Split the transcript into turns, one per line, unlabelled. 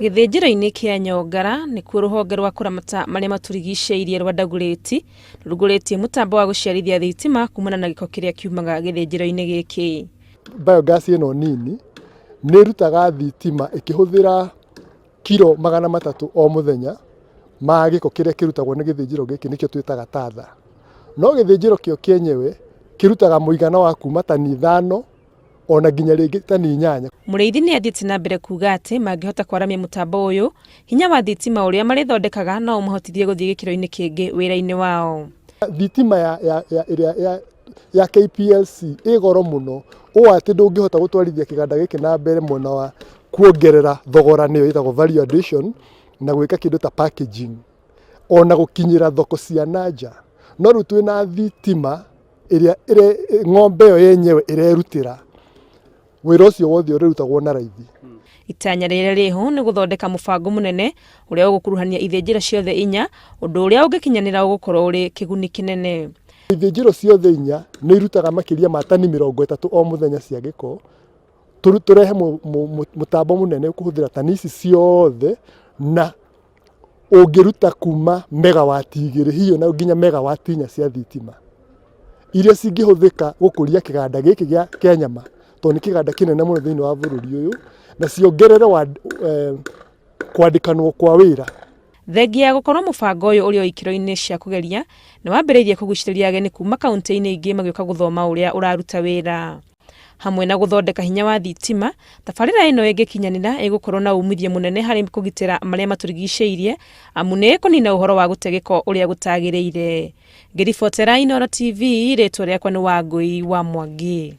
Gĩthĩnjĩro-inĩ kĩa Nyongara nĩkuo rũhonge rwa kũramata marĩa matũrigicĩirie rwa Dagoretti rũrugũrĩtie mũtambo wa gũciarithia thitima kumana na gĩko kĩrĩa kiumaga gĩthĩnjĩro-inĩ gĩkĩ.
Biogas ĩno nini nĩ ĩrutaga thitima ĩkĩhũthĩra kiro 300 o mũthenya ma gĩko kĩrĩa kĩrutagwo nĩ gĩthĩnjĩro gĩkĩ nĩkĩo twĩtaga tatha. No gĩthĩnjĩro kĩo kĩenyewe kĩrutaga mũigana wa kuma tani 5 ona nginya rĩngĩ tani 8.
Mũrĩithi nĩ athiĩte na mbere kuuga atĩ mangĩhota kwaramia mũtambo ũyũ, hinya wa thitima ũrĩa marĩthondekaga no ũmahotithie gũthiĩ gĩkĩro-inĩ kĩngĩ wĩra-inĩ wao.
Thitima ya, ya, ya, ĩrĩa ya, ya KPLC ĩ goro mũno ũũ atĩ ndũngĩhota gũtwarithia kĩganda gĩkĩ na mbere mwena wa kuongerera thogora nĩyo ĩtagwo value addition na gwĩka kĩndũ ta packaging ona gũkinyĩra thoko cia na nja. No rĩu twĩna thitima ĩrĩa ng'ombe ĩyo yenyewe ĩrerutĩra, wĩra ũcio wothe ũrĩrutagwo na raithi.
Itanya rĩrĩa rĩho nĩ gũthondeka mũbango mũnene ũrĩa ũgũkuruhania ithĩnjĩro ciothe inya, ũndũ ũrĩa ũngĩkinyanĩra ũgũkorwo ũrĩ kĩguni kĩnene.
Ithĩnjĩro ciothe inya nĩ irutaga makĩria ma tani 30 o mũthenya cia gĩko, tũrehe mũtambo mũnene ũkũhũthĩra tani ici ciothe na ũngĩruta kuma megawati 2 hihi ona nginya megawati 4 cia thitima iria cingĩhũthĩka gũkũria kĩganda gĩkĩ kĩa nyama tondũ nĩ kĩganda kĩnene mũno thĩinĩ wa bũrũri ũyũ na ciongerere kwandĩkanwo kwa wĩra.
Thengia ya gũkorwo mũbango ũyũ ũrĩ o ikĩro-inĩ cia kũgeria, nĩ wambĩrĩirie kũgucĩrĩria ageni kuma kauntĩ-inĩ ingĩ magĩũka gũthoma ũrĩa ũraruta wĩra. Hamwe na gũthondeka hinya wa thitima, tabarĩra ĩno ĩngĩkinyanĩra ĩgũkorwo na umithio mũnene harĩ kũgitĩra marĩa matũrigicĩirie amu nĩ ĩkũnina ũhoro wa gũte gĩko ũrĩa gũtagĩrĩire. Ngĩribotera Inooro TV, rĩtwa rĩakwa nĩ Wangũi wa Mwangi.